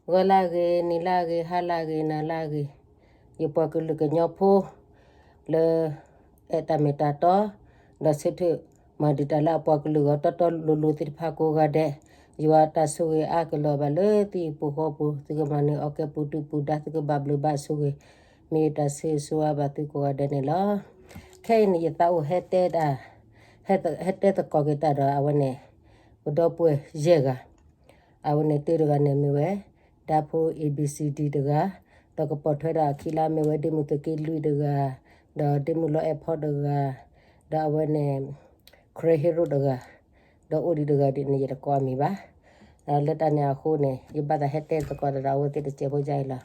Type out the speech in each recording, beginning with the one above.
ဂီၤလၢဂ့ၤ, နံၤလၢဂ့ၤ, ဟါလၢဂ့ၤ, နၤလၢဂ့ၤ, ယပှၤကလုာ်ကညီဖိ လၢ အဲၣ်တၢ်မ့ၢ်တၢ်တီ, ဒီးဆၢထၢၣ်မၤဒံးတၢ်လၢအပှၤကလုာ်ဂီၢ်တီတီလိၤလိၤသ့ၣ်တဖၣ်ကိးဂၤဒဲး, ယွၤတၢ်ဆိၣ်ဂ့ၤအါကလီၤဘၣ်လၢသုဟံၣ်ပူၤဃီပူၤ, သုကမၤနၢၤအီၣ်ကဲပူၤဒုၣ်ပူၤဒါ, သုကဘၣ်ဘျုးဘၣ်ဆိၣ်ဂ့ၤ, မ့ၢ်ယတၢ်ဆၢဂ့ၤဆၢဝါဘၣ်သုကိးဂၤဒဲးန့ၣ်လီၤ. ခဲအံၤန့ၣ် ယသးအိၣ်ဟဲတဲဒၣ်, ဟဲတဲသကိးက့ၤတၢ်ဒီးအဝဲန့ၣ် ပဒီပုၢ်ဝဲၢ်ယဲၢ်ဂၤ, အဝဲန့ၣ်တၢတဂၤန့ၣ်မ့ၢ်ဝဲ ဒၢဖိ A B C D တဂၤ, ဒီးကပိာ်ထွဲဒီးအခံလၢမ့ၢ်ဝဲဒ့မုၣ်သုးက့လွံၢ်တဂၤ, ဒီးဒ့မုၣ်လီအဲၣ်ဖီတဂၤ, ဒီးအဝဲန့ၣ် ခရ့ဟ့ရိၣ်တဂၤ, ဒီးအိၣ်ဒံးတဂၤဒ်န့ၣ် ယတကိးအမံၤဘၣ်. ဒီးလၢတၢ်န့ၣ်အဃိန့ၣ် ယဘၣ်သးဟဲတဲသကိးတၢ်ဒီးအဝဲသ့ၣ်တစဲးဖိယါအံၤလီၤ.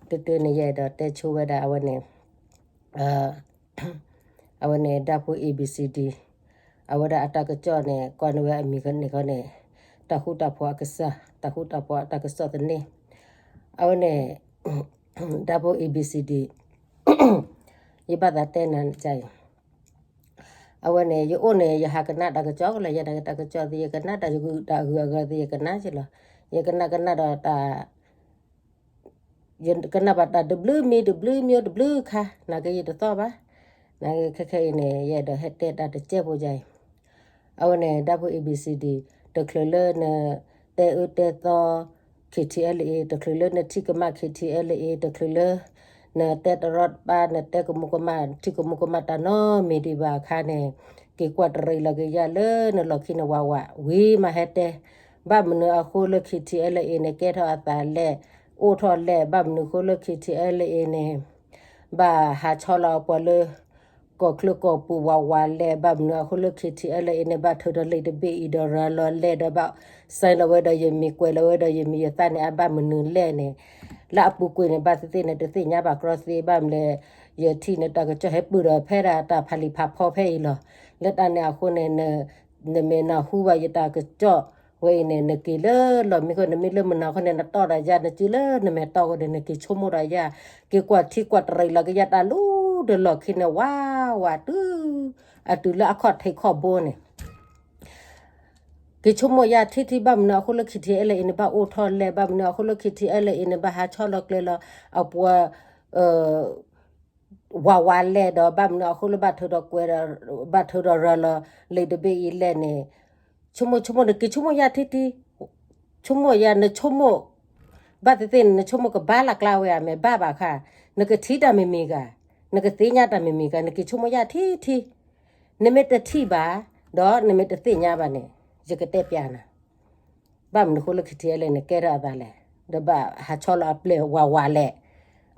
တၢတၢန့ၣ်ယအဲၣ်ဒိးတဲဆိဝဲဒၣ်အဝဲန့ၣ် အဝဲန့ၣ် ဒၢဖိ A B C D, အဝဲဒၣ်အတၢ်ကစီၣ်န့ၣ် ကွၢ်န့ၢ်ဝဲအမံၤန့ၣ်ခီန့ၣ် တၢ်ဃူတၢ်ဖိးအကစၢ်, တၢ်ဃူတၢ်ဖိးအတၢ်ကစီၣ်သန့, အဝဲန့ၣ် ဒၢဖိ A B C D, ယဘၣ်သးတဲနၤန့ၣ်အံၤ, အဝဲန့ၣ် ယအိၣ်န့ၣ် ယဟးကနၣ်တၢ်ကစီၣ်ကလီၤ, ယတၢ်ကစီၣ်သ့ ယကနၣ်တၢ်ဂုၤတၢ်ဂၤသ့ ယကနၣ်က့ၤလီၤ. ယကနၣ်ကနၣ်ဒီးတၢ် ယကနၣ်ဘၣ်တၢ်တဘျုးမံၤတဘျုးမံၤတဘျုးခါ, နာ်က့ယတသီၣ်ဘၣ်. နာ်က့ခဲခဲအံၤန့ၣ် ယအဲၣ်ဒိးဟဲတဲတၢ်တစဲးဖိယါအံၤ, အဝဲန့ၣ် ဒၢဖိ A B C D, တချုးလၢနတဲအၢတဲသီ K T L A, တချုးလၢနထံၣ်ကမၣ် K T L A, တချုးလၢ နတဲတရီတပါ နတဲကမူကမၣ် ထံၣ်ကမူကမၣ်တၢ်နီတမံၤဒံးဘၣ်အခါန့ၣ်, က့ၤကွၢ်တရံးလီၤက့ၤယၤလၢနလီၢ်ခံန့ၣ်ဝးဝး, ဝံၤမးဟဲတဲ, ဘၣ်မနုၤအဃိလၢ K T L A န့ၣ် ကဲထီၣ်အသးလဲၣ်, အိၣ်ထီၣ်လဲၣ်, ဘၣ်မနုၤအဃိလၢ K T L A န့ၣ် ဘၣ်ဟးဆီလီၤအပှၤလၢ ကီၢ်ချၢကီၢ်ပူၤဝးဝးလဲၣ်, ဘၣ်မနုၤအဃိလၢ K T L A န့ၣ် ဘၣ်ထုးထီၣ်လံာ်တဘ့ၣ်အံၤဒီးရၤလီၤလဲၣ်, ဒီးဘၣ် sign လီၤဝဲဒီးယမံၤ ကွဲးလီၤဝဲဒီးယမံၤယသၣ်န့ၣ် အဘၣ်မနုၤလဲၣ်န့ၣ်, လၢအပူၤကွံာ်န့ၣ် ဘၣ်သ့ၣ်သ့ၣ်န့ၣ် တသ့ၣ်ညါဘၣ်ကြီသ့, ဘၣ်မနုၤလဲၣ်, ယထံၣ်န့ၣ် တၢ်ကစီၣ်ဟဲပၢၢ်ဒီးဖဲဒၣ်တၢ်ဖးလံာ်ဖးဖီဖဲအံၤလီၤ. လၢတၢ်န့ၣ်အဃိန့ၣ် နမ့ၢ်နၢ်ဟူဘၣ်ယတၢ်ကစီၣ်ဝဲအံၤန့ၣ် နက့ၤလၢလီၢ်မံဃိ နမ့ၢ်လၢမုၢ်နၤဃိန့ၣ် နတီၢ်ဒီးယၤ နစုလၢနမဲာ်တီၢ်ဃိဒီး နက့ၤဆိကမိၣ်ဒီးယၤ, က့ၤကွၢ်ထံကွၢ်တရံးလီၤက့ၤယၤတၢ်လီၤတလီၢ်ခံန့ၣ် ဝးဝးတုၤ အတုၤလၢအခီၣ်ထံးခီၣ်ဘိန့ၣ် က့ၤဆိကမိၣ်ယၤထံထံ ဘၣ်မနုၤအဃိလၢ K T L A အံၤန့ၣ် ဘၣ်အိၣ်ထီၣ်လဲၣ်, ဘၣ်မနုၤအဃိလၢ K T L A အံၤန့ၣ် ဘၣ်ဟးဆီလီၤကျဲၤလီၤ အပှၤ ဝးဝးလဲၣ်ဒီး ဘၣ်မနုၤအဃိလၢဘၣ်ထုးထီၣ်ကွဲးဒီး ဘၣ်ထုးထီၣ်ရၤလီၤလံာ်တဘ့ၣ်အံၤလဲၣ်န့ၣ်, ဆိကမိၣ်ဆိကမိၣ်န့ၣ် က့ၤဆိကမိၣ်ယၤထံထံ, ဆိကမိၣ်ယၤ နဆိကမိၣ် ဘၣ်သ့ၣ်သ့ၣ်န့ၣ် နဆိကမိၣ်ကဘၣ်လၢကျါဝဲဧါ မ့ၢ်ဘၣ်ဘၣ်ခါ, နကထံၣ်တၢ်မံၤမံၤဂၤ, နကသ့ၣ်ညါတၢ်မံၤမံၤဂၤ နက့ၤဆိကမိၣ်ယၤထံထံ, နမ့ၢ်တထံၣ်ဘၣ်, ဒီးနမ့ၢ်တသ့ၣ်ညါဘၣ်န့ၣ် ယကတဲပျးနၤ ဘၣ်မနုၤဃိလၢ K T L A န့ၣ် ကဲထီၣ်အသးလဲၣ်, ဒီးဘၣ်ဟးဆီလီၤအပျဲၢ်ဝးဝးလဲၣ်,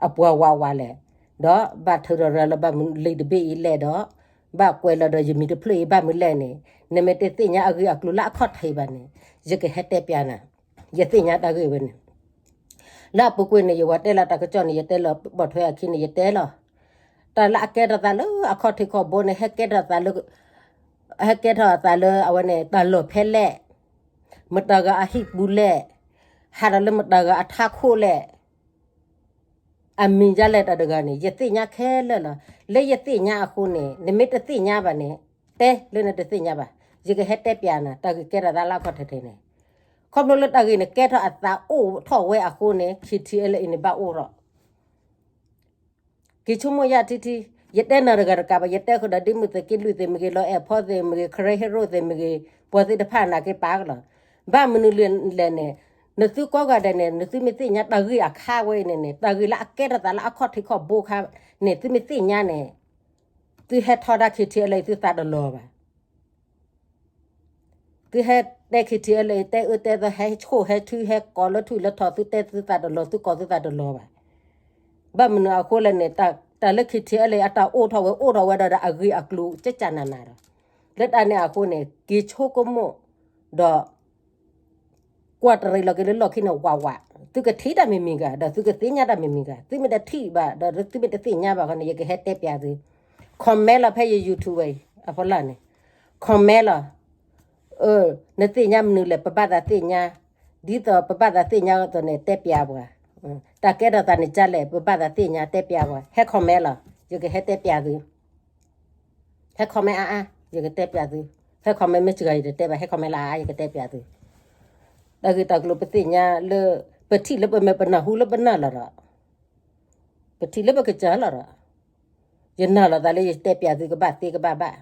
အပှၤဝးဝးလဲၣ်, ဒီးဘၣ်ထုးထီၣ်ရၤလီၤဘၣ်မနုၤလံာ်တဘ့ၣ်အံၤလဲၣ်ဒီး, ဘၣ်ကွဲးလီၤဒီးယမံၤတဖျၢၣ်အံၤဘၣ်မနုၤလဲၣ်န့ၣ်, နမ့ၢ်တသ့ၣ်ညါအဂ့ၢ်အကျိၤလၢအခီၣ်ထံးဘၣ်န့ၣ်, ယကဟဲတဲပျးနၤ, ယသ့ၣ်ညါတၢ်ဂ့ၢ်ဝဲန့ၣ် လၢအပူၤကွံာ်န့ၣ် ယဝၤတဲလီၤတၢ်ကစီၣ်န့ၣ် ယတဲလီၤပိာ်ထွဲအခံန့ၣ် ယတဲလီၤ, တၢ်လၢအကဲထီၣ်သးလၢအခီၣ်ထံးခီၣ်ဘိန့ၣ် ဟဲကဲထီၣ်သးလၢ ဟဲကဲထီၣ်အသးလၢအဝဲန့ၣ် တၢ်လီၢ်ဖဲလဲၣ်, မတၤဂၤအဟံၣ်ပူၤလဲၣ်, ဟးဒီးလၢမတၤဂၤအထးခိၣ်လဲၣ်, အမံၤဒ်လဲၣ်တၢ်တဂၤန့ၣ် ယသ့ၣ်ညါခဲလၢာ်လီၤ. လၢယသ့ၣ်ညါအဃိန့ၣ် နမ့ၢ်တသ့ၣ်ညါဘၣ်န့ၣ် တဲလၢနတသ့ၣ်ညါဘၣ်, ယကဟဲတဲပျးနၤ တၢ်ဂ့ၢ်ကဲထီၣ်သးလၢအခီၣ်ထံးန့ၣ်, ခီဖျိလၢတၢ်ဂ့ၢ်န့ၣ် ကဲထီၣ်အသးအိၣ်ထီၣ်ဝဲအဃိန့ၣ် K T L A အံၤန့ၣ် ဘၣ်အိၣ်ထီၣ် က့ၤဆိကမိၣ်ယၤထံထံ, ယတဲနၤတဂၤတကးဘၣ်, ယတဲဃုာ်ဒီးဒ့မုၣ်သုးက့လွံၢ်သ့ၣ်မ့ၢ်ဂ့ၤ, လီအဲၣ်ဖီသ့ၣ်မ့ၢ်ဂ့ၤ, ခရ့ဟ့ရိၣ်သ့ၣ်မ့ၢ်ဂ့ၤ, ပှၤသ့ၣ်တဖၣ်နာ်က့ပာ်ကလီၤ, ဘၣ်မနုၤလဲၣ်န့ၣ်, နသုကိးဂၤဒဲးန့ၣ် နသုမ့ၢ်သ့ၣ်ညါတၢ်ဂ့ၢ်အခါဝဲအံၤန့ၣ်န့ၣ်, တၢ်ဂ့ၢ်လၢအကဲထီၣ်သးလၢအခီၣ်ထံးခီၣ်ဘိခါန့ၣ် သုမ့ၢ်သ့ၣ်ညါန့ၣ်, သုဟဲထီဒါ K T L A သုသးတလီၤဘၣ် သုဟဲတဲ K T L A တဲအၢတဲသီ ဟဲဆိၣ်ဟဲထု ဟဲကိးလၢထူၣ်လၢထီ သုတဲသုသးတလီၤ သုကိးသုသးတလီၤဘၣ်. ဘၣ်မနုၤအဃိလဲၣ်န့ၣ် တၢ်လၢ K T L A အတၢ်အိၣ်ထီၣ်ဝဲ အိၣ်ထီၣ်ဝဲဒီးအဂ့ၢ်အကျိၤ ကကနၤနၤဒီး လၢတၢ်န့ၣ်အဃိန့ၣ် က့ၤဆိကမိၣ်ဒီး ကွၢ်တရံးလီၤက့ၤလၢလီၢ်ခံန့ၣ် ဝးဝး, သုကထံၣ်တၢ်မံၤမံၤဂၤ ဒီးသုကသ့ၣ်ညါတၢ်မံၤမံၤဂၤ, သုမ့ၢ်တထံၣ်ဘၣ် ဒီးသုမ့ၢ်တသ့ၣ်ညါဘၣ်ဃီန့ၣ် ယကဟဲတဲပျးသု, comment လီၤဖဲယ YouTube ဝဲအံၤ အဖီလာ်န့ၣ်, comment လီၤ, နသ့ၣ်ညါမနုၤလဲၣ် ပဘၣ်သးသ့ၣ်ညါ, ဒ်သိးပဘၣ်သးသ့ၣ်ညါအသိးန့ၣ် တဲပျးပှၤ, တၢ်ကဲထီၣ်သးန့ၣ် ကလဲၣ် ပဘၣ်သးသ့ၣ်ညါ တဲပျးပှၤ, ဟဲ comment လီၤ, ယကဟဲတဲပျးသု ဟဲ comment အါအါ ယကတဲပျးသု, ဟဲ comment မ့ၢ်စှၤ ယတတဲဘၣ်, ဟဲ comment လၢအါအါ ယကတဲပျးသု, တၢ်ဂ့ၢ်တၢ်ကျိၤပသ့ၣ်ညါလၢ ပ ပထံၣ်လၢပမဲာ် ပနၢ်ဟူလၢပနၢ်လီၤဒီး, ပထံၣ်လၢပကစၢ်လီၤဒီး, ယနာ်လီၤသးလၢယတဲပၠးသုကဘၣ်သ့ကဘၣ်ဘၣ်.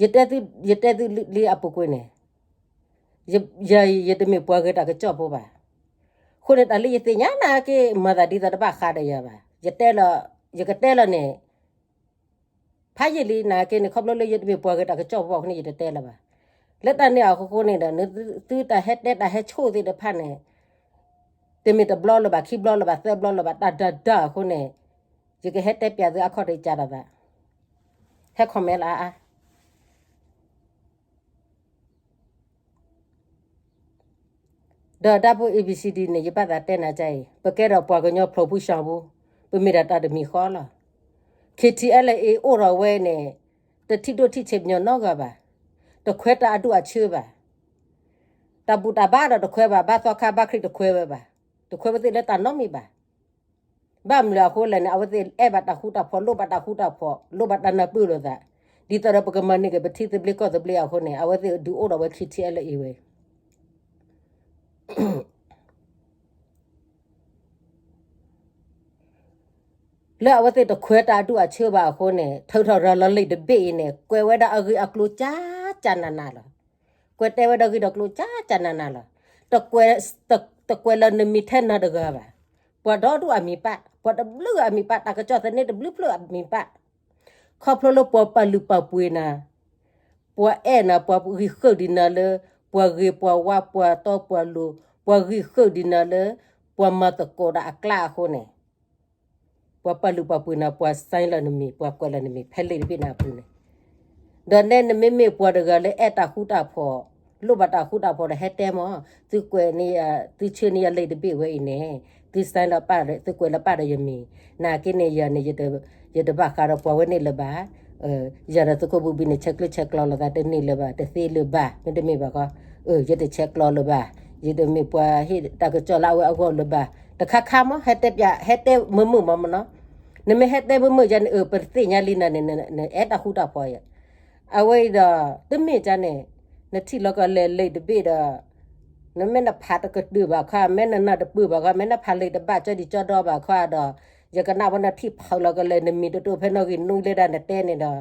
ယတဲသု, ယတဲသုလံအပူၤကွံာ်န့ၣ်, ယ, ယတမ့ၢ်ပှၤဂ့ၤတၢ်ကစီၣ်ဖိဘၣ်. အဃိန့ၣ် တၢ်လၢယသ့ၣ်ညါနာ်က့ မၤသးဒ်သိးတဘၣ်ဃးဒီးယၤဘၣ်. ယတဲလီၤ, ယကတဲလီၤန့ၣ် ဖးယံာ်လံနာ်က့န့ၣ် ခီဖျိလၢယတမ့ၢ်ပှၤဂ့ၤတၢ်ကစီၣ်ဖိအဃိန့ၣ် ယတတဲလၢၤဘၣ်. လၢတၢ်န့ၣ်အဃိန့ၣ်ဒီး နသုတၢ်ဟဲတဲတၢ်ဟဲဆိၣ်သ့ၣ်တဖၣ်န့ၣ် တမ့ၢ်တဘျီလၢၤဘၣ် ခံဘျီလၢၤဘၣ် သၢဘျီလၢၤဘၣ် တၢ်ဒၣ်ဒၣ်အဃိန့ၣ် ယကဟဲတဲပၠးသုအခီၣ်ထံးကၢ်ဒီးသး, ဟဲ comment လၢအါအါ ဒီးဒၣ်ဖိ A B C D န့ၣ် ယဘၣ်သးတဲနၤကအံၤ ပကဲဒီးပှၤကညီဖျိးဖုဆှီပူၤ, ပမ့ၢ်ဒၣ်တၢ်တမံၤဃီလီၤ. K T L A အိၣ်ဒီးဝဲန့ၣ် တထံၣ်ဒိၣ်ထံၣ်ဆဲးပညီနီတဂၤဘၣ်, တခွဲးတၢ်အဒူၣ်အဆၢဘၣ်, တၢ်ဘူၣ်တၢ်ဘါဒီးတခွဲးဘၣ်, ဘါသီခါဘါခရံာ်တခွဲးဝဲဘၣ်, တခွဲးဝဲသ့ၣ်လၢတၢ်နီတမံၤဘၣ်. ဘၣ်မနုၤအဃိလဲၣ်န့ၣ် အဝဲသ့ၣ်အဲၣ်ဘၣ်တၢ်ဃူတၢ်ဖိး လိၣ်ဘၣ်တၢ်ဃူတၢ်ဖိး လိၣ်ဘၣ်တၢ်နၢ်ပၢၢ်လိာ်သး, ဒ်သိးဒီးပကမၤန့ၢ်က့ၤပထံသဘျ့ကီၢ်သဘျ့အဃိန့ၣ် အဝဲသ့ၣ်ဒုးအိၣ်ဒီးဝဲ K T L A ဝဲ လၢအဝဲသ့ၣ်တခွဲးတၢ်အဒူၣ်အဆၢဘၣ်အဃိန့ၣ် ထုးထီၣ်ရၤလီၤလံာ်တဘ့ၣ်အံၤန့ၣ် ကွဲးဝဲဒၣ်အဂ့ၢ်အကျိၤကၠၢ်ကၠၢ်နးနးလီၤ. ကွဲးတဲဝဲဒၣ်ဂ့ၢ်ဒီးကျိၤကၠၢ်ကၠၢ်နးနးလီၤ. တကွဲးလၢနမံၤထဲနၤတဂၤဘၣ်, ပှၤဒီဒူၣ်အမံၤပၢ်, ပှၤတဘျုးအမံၤပၢ်, တၢ်ကစီၣ်သန့တဘျုးဖျၢၣ်အမံၤပၢ်, ခီဖျိလၢပှၤပာ်လုၢ်ပာ်ပှ့ၤနၤ, ပှၤအဲၣ်နၤ, ပှၤဂံၢ်ဃုာ်ဒံးနၤလၢ ပှၤဂ့ၤပှၤဝါ ပှၤတီပှၤလိၤ, ပှၤဂံၢ်ဃုာ်ဒံးနၤလၢ ပှၤမၤသကိးဒီးအကျါအဃိန့ၣ် ပှၤပာ်လုၢ်ပာ်ပှ့ၤနၤ ပှၤ sign လီၤနမံၤ ပှၤကွဲးလီၤနမံၤ ဖဲလံာ်တဘ့ၣ်န့ၣ်အပူၤန့ၣ်, ဒီးနဲနမ့မ့ၢ်ပှၤတဂၤလၢအဲၣ်တၢ်ဃူတၢ်ဖိး, လိၣ်ဘၣ်တၢ်ဃူတၢ်ဖိးဒီးဟဲတဲမၢ်, သုကွဲးန့ၢ်ယၤ, သုဆှၢန့ၢ်ယၤလံာ်တဘ့ၣ်ဝဲအံၤန့ၣ်, သု sign လီၤပာ်, သုကွဲးလီၤပာ်ဒီးယမံၤ, နာ်က့န့ၣ် ယၤန့ၣ် ယတဘၣ်ဃးဒီးပှၤဝဲန့ၣ်လၢၤဘၣ်. ယၤဒီးသုးခိၣ်ဘုဘံန့ၣ် ဆဲးကျၢဆဲးကျိးလိာ်သးတန့ၢ်လၢၤဘၣ်, တသ့လၢၤဘၣ်, မ့တမ့ၢ်ဘၣ်ခီ, ယတဆဲးကျိးလၢၤဘၣ်, ယတမ့ၢ်ပှၤဟ့ၣ်တၢ်ကစီၣ်လၢအဝဲအဂီၢ်လၢၤဘၣ်, တခါခါမၢ် ဟဲတဲပၠး ဟဲတဲမုာ်မုာ်မၢ်မနီၤ, နမ့ၢ်ဟဲတဲမုာ်မုာ်ယၤန့ၣ် အၢ ပတသ့ၣ်ညါလံနၤန့ၣ် နအဲၣ်တၢ်ဃူတၢ်ဖိးယၤ, အဝဲအံၤဒီး တမ့ၢ်ကန့ၣ်, နထံၣ်လီၤကလဲၤလံာ်တဘ့ၣ်ဒီး နမ့ၢ်နဖးတကတၢၢ်ဘၣ်ခီ, မ့ၢ်နနၢ်တပၢၢ်ဘၣ်ခီ, မ့ၢ်နဖးလံာ်တဘၣ်ကၠီဒံးကၠီဒီဘၣ်ခီဒီး, ယကနၣ်ဝဲနထံၣ်ဖးလီၤကလဲၤနမံၤတတိၢ်ဖဲနီၣ်ဂံၢ်နွံလၢဒၣ်နတဲန့ၣ်ဒီး,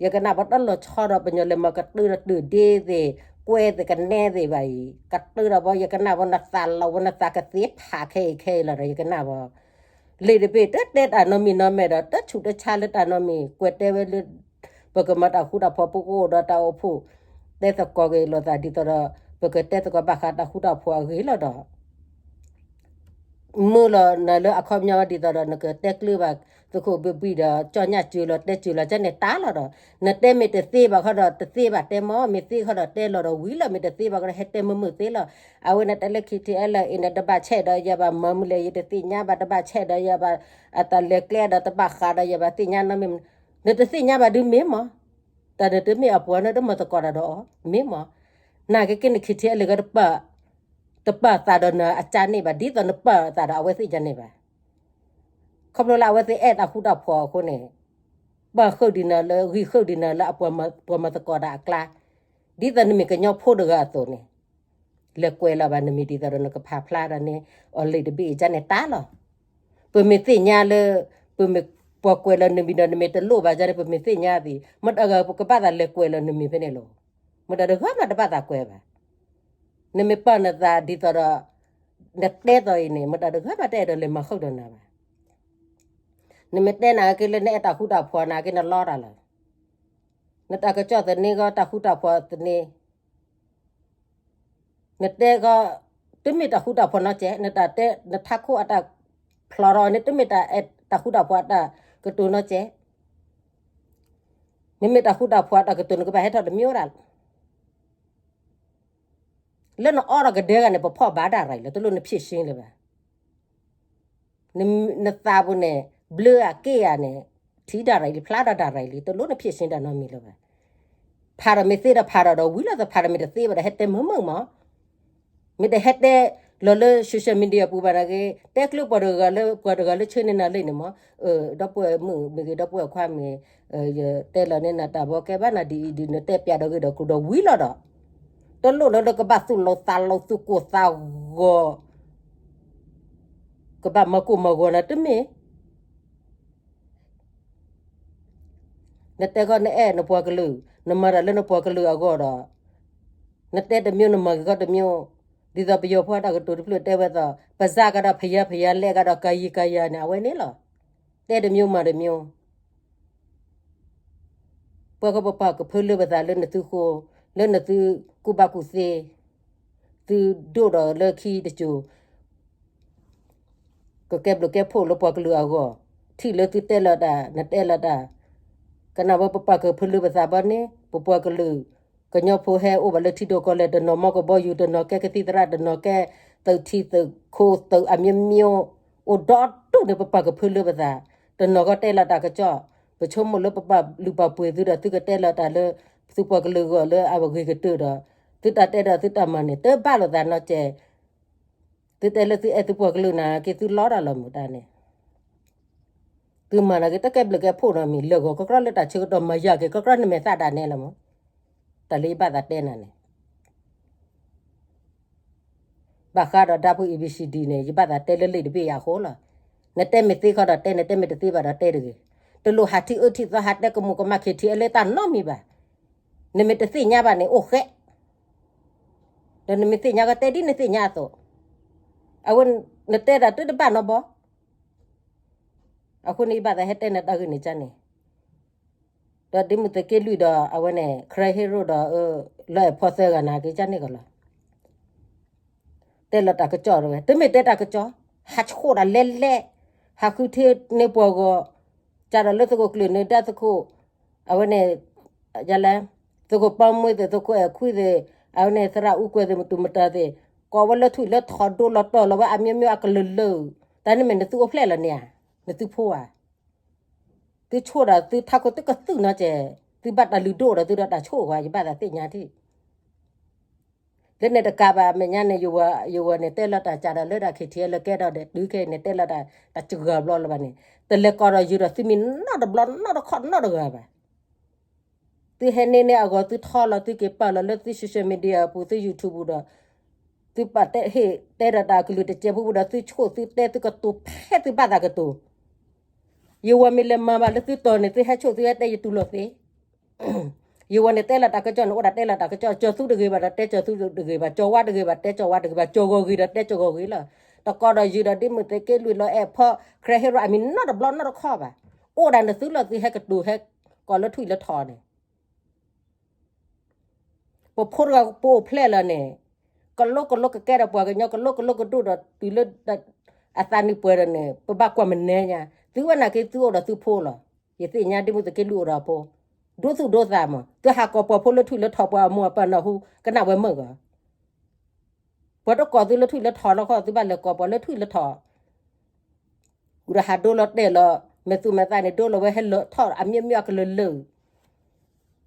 ယကနၣ်ဝဲတၢ်လီၤဆီဒီးပညီလၢမၤကတၢၢ်ဒီးတၢ်ဒ့သ့ၣ်, ကွဲသ့ၣ်ကနဲသ့ၣ်ဘၣ်အံၤ, ကတၢၢ်ဒီးဘီ ယကနၣ်ဝဲနသးလီၤဝဲနသးကသ့ဖးခဲအံၤခဲအံၤလီၤဒီး ယကနၣ်ဝဲ လံာ်တဘ့ၣ်တတဲတၢ်နီတမံၤနီတမံၤဒီး တဆူးတဆါလၢတၢ်နီတမံၤ, ကွဲးတဲဝဲလၢ ပကမၤတၢ်ဃူတၢ်ဖိး ပကအိၣ်ဒီးတၢ်အိၣ်ဖှိၣ်, တဲသကိးက့ၤလိာ်သးဒ်သိးဒီး ပကတဲသကိးဘၣ်ဃးတၢ်ဃူတၢ်ဖိးအဂ့ၢ်လီၤဒီး မုာ်လီၤနၤလၢအခီပညီဒ်သိးဒီး နကတဲကျၢၤဘၣ် သုးခိၣ်ဘံၣ်ဘံၣ်ဒီး ကၠီညၣ်စၢၤလီၤ တဲစၢၤလီၤကန့ၣ်တၢ်လီၤဒီး နတဲမ့ၢ်တသ့ဘၣ်ခီဒီး တသ့ဘၣ်တဲမၢ်, မ့ၢ်သ့ခီဒီးတဲလီၤဒီးဝံၤလီၤ, မ့ၢ်တသ့ဘၣ်ခီဒီး ဟဲတဲမုာ်မုာ်သ့လီၤ. အဝဲန့ၣ်တဲလၢ K T L A အံၤန့ၣ် တဘၣ်ဆဲးဒီးယၤဘၣ် မၤမုာ်လဲၣ် ယတသ့ၣ်ညါဘၣ်, တဘၣ်ဆဲးဒီးယၤဘၣ်, အတၢ်လဲၤကျဲဒီး တဘၣ်ဃးဒီးယၤဘၣ် သ့ၣ်ညါနီတမံၤ, နတသ့ၣ်ညါဘၣ်ဒုးမ့ၢ်မၢ်, တၢ်နတမ့ၢ်အပှၤန့ၣ် တမၤသကိးတၢ်ဒီးအီၤ မ့ၢ်မၢ်, နာ်က့က့န့ၣ် K T L A က တပာ်သးဒီးနၤအကါန့ၣ်ဘၣ်, ဒ်သိးနပာ်သးဒီးအဝဲသ့ၣ်ကန့ၣ်ဘၣ်. ခီဖျိလၢအဝဲသ့ၣ်အဲၣ်တၢ်ဃူတၢ်ဖိးအဃိန့ၣ်, ပာ်ဃုာ်ဒံးနၤလၢ ဂံၢ်ဃုာ်ဒံးနၤလၢအပှၤမၤသကိးတၢ်အကျါ, ဒ်သိးနမ့ၢ်ကညီဖိတဂၤအသိးန့ၣ်, လဲၤကွဲးလီၤဘၣ်နမံၤဒ်သိးဒီးနကဖးဖျါဒီးန့ၣ် အီၤလံာ်တဘ့ၣ်အံၤကန့ၣ်တၢ်လီၤ. ပမ့ၢ်သ့ၣ်ညါလၢ ပမ့ၢ်ပှၤကွဲးလီၤနမံၤဒီး နမ့ၢ်တလိၣ်ဘၣ်ကန့ၣ် ပမ့ၢ်သ့ၣ်ညါသ့ၣ် မတၤတဂၤပကဘၣ်သးလဲၤကွဲးလီၤနမံၤဖဲန့ၣ်လီၤ. မတၤတဂၤမးတဘၣ်သးကွဲးဘၣ်. နမ့ၢ်ပာ်နသးဒ်သိးဒီး နတဲသိးအံၤန့ၣ် မတၤတဂၤမးတအဲၣ်ဒိးလဲၤမၤဃုာ်ဒီးနၤဘၣ်. နမ့ၢ်တဲနာ်က့လၢနအဲၣ်တၢ်ဃူတၢ်ဖိးနာ်က့ နလီတၢ်လီၤ. နတၢ်ကစီၣ်သန့ဂီၢ် တၢ်ဃူတၢ်ဖိးသန့, နတဲဂီၢ် တမ့ၢ်တၢ်ဃူတၢ်ဖိးနီတစဲး, နတၢ်တဲ နထးခိၣ်အတၢ်ဖျိးထီၣ်န့ၣ် တမ့ၢ်တၢ်ဃူတၢ်ဖိးအတၢ်ကတိၤနီတစဲး. နမ့ၢ်တၢ်ဃူတၢ်ဖိးအတၢ်ကတိၤ နကဘၣ်ဟဲထီၣ်တမံၤဝဲဒၣ် လၢနအီဒီးကဒဲဂၤန့ၣ် ပဖီၣ်ဘၣ်ဒၣ်ရၤလၢ တလိၣ်နဖံးရှ့လၢၤဘၣ်. နသးပူၤန့ၣ် ဘျၢအက့ၢ်ယၤန့ၣ် ထံဒၣ်ရၤလံ ဖျါဒၣ်ဒၣ်ရၤလံ တလိၣ်နဖံးရှ့တၢ်နီတမံၤလၢၤဘၣ်. ဖးထီၣ်မ့ၢ်သ့ဒီးဖးထီၣ်ဒီးဝံၤလီၤ တဖးထီၣ်မ့ၢ်တသ့ဘၣ်ဒီး ဟဲတဲမုာ်မုာ်မး မ့ၢ်တဟဲတဲလီၤလၢ social media ပူၤဘၣ်နာ်က့ တဲကျၢၤပှၤတဂၤလၢ ပှၤတဂၤလၢဆှၢန့ၢ်နၤလံန့ၣ်မး, ဒီပုၢ်ဝဲၢ်မုၣ်မ့ၢ်ဂ့ၤ ဒီပုၢ်ဝဲၢ်ခွါမ့ၢ်ဂ့ၤ, ယတဲလီၤန့ၢ်နၤတၢ်ဘီကဲဘၣ်နၤဒ်အံၤဒ်နတဲပၠးဒီးဂ့ၤဒီးကျိၤဒီးဝံၤလီၤဒီး, တလိၣ်လၢနကဘၣ်သူၣ်လီၤသးလီၤ သူၣ်ကိၢ်သးဂီၤ ကဘၣ်မၤကိၢ်မၤဂီၤနၤတမ့ၢ်. နတဲခီနအဲၣ်နပှၤကလုာ်, နမၤတၢ်လၢနပှၤကလုာ်အဂီၢ်ဒီး, နတဲတမျိုး နမၤက့ၤခီတမျိုး, ဒ်သိးပယီၤဖိအတၢ်ကတိၤတဖျၢၣ်တဲဝဲသိး ပစၢ်ကဒီးဖယါဖယါ လဲၣ်ကဒီးကါယံကါယၤန့ၣ် အဝဲန့ၣ်လီၤ. တဲတမျိုးမၤတမျိုး. ပှၤကပပာ်ကဖၢလၢပသးလၢနသုဃိ, လၢနသုကူၣ်ဘၣ်ကူၣ်သ့, သုဒိၣ်ဒီးလၢခံတစိၤ ကကဲဘျုးကဲဖှိၣ်လၢပှၤကလုာ်အဂီၢ်, ထံၣ်လၢသုတဲလီၤတၢ် နတဲလီၤတၢ်, ကနၣ်ဝဲပပာ်ကဖၢလၢပသးဘီန့ၣ် ပပှၤကလုာ် ကညီဖိဟဲအိၣ်ဘၣ်လၢထံဒိၣ်ကီၢ်လဲၢ် တနီၤမီၢ်ကဘီယူၤ တနီၤကဲကသံၣ်သရၣ် တနီၤကဲသုးထံသုးခိၣ်သုးအမျိုးမျိုး အိၣ်ဒီဒူၣ်န့ၣ် ပပာ်ကဖၢလၢပသး, တနီၤကီတဲလီၤတၢ်ကစီၣ်, ပဆိကမိၣ်လၢပပာ်လုၢ်ပာ်ပှ့ၤသုဒီး သုကတဲလီၤတၢ်လၢ သုပှၤကလုာ်အဂီၢ်လၢအဂ့ၤကတၢၢ်ဒီး သုတၢ်တဲဒီးသုတၢ်မၤန့ၣ် တဘၣ်လိာ်သးနီတစဲး. သုတဲလၢသုအဲၣ်သုပှၤကလုာ်နာ်က့ သုလီတၢ်လီၤမုၢ်တၢ်န့ၣ်, သုမၤနာ်က့ တၢ်ကဲဘျုးကဲဖှိၣ်နီတမံၤ လဲၤဂီၤကီကီလၢတၢ်ဆၢကတီၢ် မၤယၤက့ၤကီကီန့ၣ် မဲာ်သၣ်ဒၣ်နဲလီၤမး. တၢ်လၢယဘၣ်သးတဲနၤန့ၣ် ဘၣ်ဃးဒီးဒါဖိ A B C D န့ၣ် ယဘၣ်သးတဲလၢလံာ်တဘ့ၣ်အဃိလီၤ. နတဲမ့ၢ်သ့ခီဒီးတဲ, နတဲမ့ၢ်တသ့ဘၣ်ဒီးတဲတဂ့ၤ. တလိၣ်ဟးထံၣ်အၢထံၣ်သီ ဟးတဲကမူးကမၣ် K T L လၢတၢ်နီတမံၤဘၣ်. နမ့ၢ်တသ့ၣ်ညါဘၣ်န့ၣ် အိၣ်ဃဲ, ဒီးနမ့ၢ်သ့ၣ်ညါကီ တဲဒ်နသ့ၣ်ညါအသိး, အဝဲ နတဲတၢ်တဘၣ်နီတဘျီ. အဃိန့ၣ် ယဘၣ်သးဟဲတဲနၤတၢ်ဂ့ၢ်န့ၣ်ကန့ၣ်, ဒီးဒ့မုၣ်သုးက့လွံၢ်ဒီးအဝဲန့ၣ် ခရၢဟ့ရိၣ်ဒီး လၢအဲၣ်ဖီသၢဂၤနာ်က့ ကန့ၣ်ကီလီၤ. တဲလီၤတၢ်ကစီၣ်တဝဲ တမ့ၢ်တဲတၢ်ကစီၣ်, ဟးဆှိၣ်ဒၣ်လဲလဲ, ဟးဃုထံန့ၢ်ပှၤဂီၤ, ကဒီးလၢသုးခိၣ်ကျၢၢ်နၢၤဒါသုးခိၣ်, အဝဲန့ၣ် ယလဲၣ်, သုးခိၣ်ပီမွ့သ့ၣ် သုးခိၣ်အဲၣ်ခွံသ့ၣ်, အဝဲန့ၣ်သရၣ်အူကွဲၤသ့ၣ် မတူၢ်မတၤသ့ၣ်, ကိးဝဲလၢထွံၣ်လၢထိး ဒိလီၤတီၢ်လီၤဝဲ အမျိုးမျိုးအကလုာ်လၢာ်, တၢ်န့ၣ်မ့ၢ်နသုအိၣ်ဖျဲၣ်လီၤန့ၣ်ဧါ, နသုဖိဧါ. သုဆိၣ်ဒီးသုထးခိၣ်သုကသုၣ်နီတစဲး, သုဘၣ်တၢ်လုၢ်ဒိၣ်ဒီးသုဒီးတၢ်ဆိၣ်ဂီၤ ယဘၣ်သးသ့ၣ်ညါထံၣ်. လၢန့ၣ်တကးဘၣ် အမဲာ်ညါန့ၣ် ယဝဲန့ၣ် တဲလီၤတၢ်ကးဒီးလၢတၢ် K T L လၢကဲထီၣ်ဒီး တုၤခဲအံၤန့ၣ် တဲလီၤတၢ်တစှၤဘျီလၢၤဘၣ်န့ၣ်, တလဲၤကီးဒီးယုာ်ဒီးသုမံၤနီတဘျီ နီတခီၣ်နီတဂၤဘၣ်. သုဟဲန့ၢ်န့ၢ်အဂီၢ် သုထီလီၤ သုက့ၤပာ်လီၤလၢသု social media အပူၤ သု YouTube ပူၤဒီး သုပာ်တဲဟ့ၣ်တဲဒီးတၢ်ကလုၢ်တစဲးဖိပူၤဒီး သုဆိၣ်သုတဲသုကတိၤဖဲသုဘၣ်သးကတိၤ. ယဝဲမ့ၢ်လဲၤမၤဘၣ်လၢသုတီၤန့ၣ် သုဟဲဆိၣ်သုဟဲတဲယတူၢ်လိာ်သ့. ယဝဲန့ၣ်တဲလီၤတၢ်ကစီၣ်န့ၣ် အိၣ်ဒၣ်တဲလီၤတၢ်ကစီၣ် ကၠီၤသူတဂ့ၤဘၣ်ဒီးတဲကၠီၤသူတဂ့ၤဘၣ်, ကၠီၤဝါတဂ့ၤဘၣ်တဲကၠီၤဝါတဂ့ၤဘၣ်, ကၠီၤဂီၤဂ့ၤဒီးတဲကၠီၤဂီၤဂ့ၤလီၤ. တကီးဒီးယုာ်ဒီးဒ့မုၣ်သုးက့လွံၢ်လီၤအဲၣ်ဖီ ခရၢဟ့ရိၣ် အမံၤနီတဘျီနီတခီၣ်ဘၣ်. အိၣ်ဒၣ်နသုလီၤသုဟဲကတိၤဟဲ ကိးလၢထွံၣ်လၢထိးန့ၣ် ပဖိတဂၤပအိၣ်ဖျဲၣ်လီၤန့ၣ်, ကလိကလိကကဲဒီးပှၤကညီ ကလိကလိကဒိၣ်ဒီးတုၤလၢ အသးနံၣ်ပှဲၤဒီးန့ၣ် ပဘၣ်ကွၢ်မနဲညါ, သုဝဲနာ်က့သုအိၣ်ဒီးသုဖိလီၤ. ယသ့ၣ်ညါဒ့မုၣ်သုးက့လွံၢ်အိၣ်ဒီးအဖိ, ဒိသူၣ်ဒိသးမး, သုဟးကိးပှၤဖိလၢထွံၣ်လၢထိး ပှၤအမိၢ်အပၢ်နၢ်ဟူ ကနၣ်ဝဲမုာ်ဂီၤ. ပှၤတကိးသုလၢထွံၣ်လၢထိးလီၤခီ သုဘၣ်လဲၤကိးပှၤလၢထွံၣ်လၢထိး ဃုာ်ဒီးဟးဒိလီၤတဲာ်လီၤ မဲာ်သူမဲာ်သးန့ၣ် ဒိလီၤဝဲဟဲလၢထီၣ် အမျိုးမျိုးအကလုာ်လၢာ်.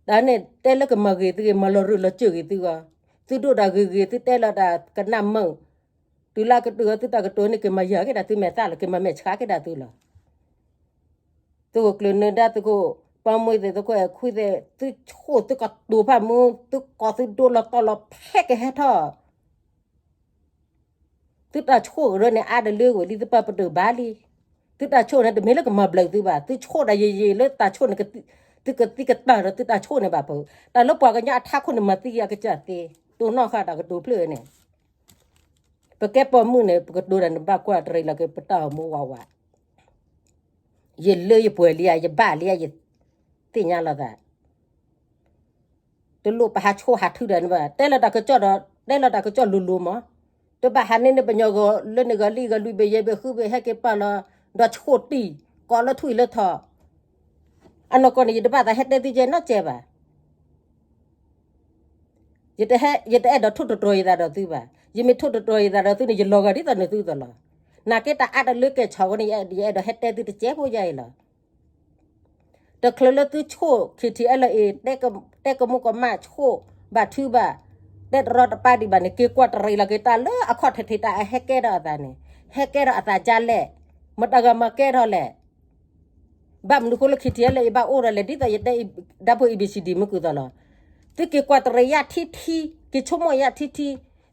တၢ်န့ၣ်တဲလၢကမၤဂ့ၤသုဂ့ၤ မၤလီၤရူၢ်လီၤစၢၤဂ့ၤသုဂီၢ်, သုဒိၣ်တၢ်ဂ့ၤဂ့ၤ သုတဲလီၤတၢ်ကနၣ်မုာ်, တုၤလၢကတုၤသုတၢ်ကတိၤန့ၣ် ကမၤယၤက့ၤဒၣ်သုမဲာ်သးလီၤ ကမၤမဲာ်ဆှးက့ၤဒၣ်သုလီၤ. သုးခိၣ်ကျၢၢ်နၢၤဒါ သုးခိၣ်ပီမွ့သ့ၣ် သုးခိၣ်အဲၣ်ခွံသ့ၣ် သုဆိၣ်သုကတိၤဖးမူ သုကိးသုဒိလီၤတီလီၤဖဲကဟဲထီၣ် သုတၢ်ဆိၣ်ကရၢန့ၣ် အါတလၢကွံာ်လံ သုပာ်ပတုာ်ဘၣ်လံ. သုတၢ်ဆိၣ်န့ၣ် တမ့ၢ်လၢကမၤဘျုးသုဘၣ်, သုဆိၣ်ဒီးယယံာ်လၢတၢ်ဆိၣ်န့ၣ် သုကသံကတၢၢ်ဒီးသုတၢ်ဆိၣ်န့ၣ်ဘၣ်ဖုး, တၢ်လၢပှၤကညီအထးခိၣ်န့ၣ် မၤသံယၤကစၢ်သ့, တိၢ်နီၣ်ဃာ်တၢ်ကတိၤဖျၢၣ်န့ၣ် ပကဲပိာ်မုၣ်န့ၣ် ပကတိၤတၢ်န့ၣ်ဘၣ်ကွၢ်တရံးလီၤက့ၤပတၢ်အိၣ်မူဝးဝး, ယလၢယပှဲၤလံဧါ ယဘၣ်လံဧါ ယသ့ၣ်ညါလီၤသး တလိၣ်ပဟးဆိၣ်ဟးထုးဒီးန့ၣ်ဘၣ်, တဲလီၤတၢ်ကစီၣ်ဒီး တဲလီၤတၢ်ကစီၣ်လိၤလိၤမး, တဘၣ်ဟးန့ၢ်န့ၢ်ပညီဂီၤလၢန့ၣ်ဂီၤလံဂီၤလွံၢ်ဘ့ၣ်ယဲၢ်ဘ့ၣ်ဃုဘ့ၣ် ဟဲက့ၤပာ်လီၤ ဒီးဆိၣ်တံၢ် ကိးလၢထွံၣ်လၢထိး, အနီၢ်ကီၢ်န့ၣ် ယတဘၣ်သးဟဲတဲသုကဲနီတစဲးဘၣ်. ယတအဲၣ်ဒိးထိၣ်သတြီၤယသးဒီးသုဘၣ်, ယမ့ၢ်ထိၣ်သတြီၤယသးဒီးသုန့ၣ် ယလီၤဂာ်ဒ်သိးနသုသိးလီၤ. နာ်က့တၢ်အါတလၢကဲၣ်ဆိးဝဲန့ၣ် ယအဲၣ်ဒိးဟဲတဲသုတစဲးဖိယါအံၤလီၤ. တချုးလၢသုဆိၣ် K T L A တဲကမူကမၣ်ဆိၣ်ဘၣ်ထုဘၣ်, တဲတရီတပါဒံးဘၣ်န့ၣ် က့ၤကွၢ်တရံးလီၤက့ၤတၢ်လၢအခီၣ်ထံးထံးတၢ်အဟဲကဲထီၣ်အသးန့ၣ်, ဟဲကဲထီၣ်အသးဒ်လဲၣ်, မတၤဂၤမၤကဲထီၣ်လဲၣ်. ဘၣ်မနုၤဃိလၢ K T L A ဘၣ်အိၣ်ဒီးလဲၣ် ဒ်သိးယတဲ ဒါဖိ A B C D မ့ၢ်ကုၢ်သိးလီၤ. သုက့ၤကွၢ်တရံးယါထံထံ, က့ၤဆိကမိၣ်ယါထံထံ,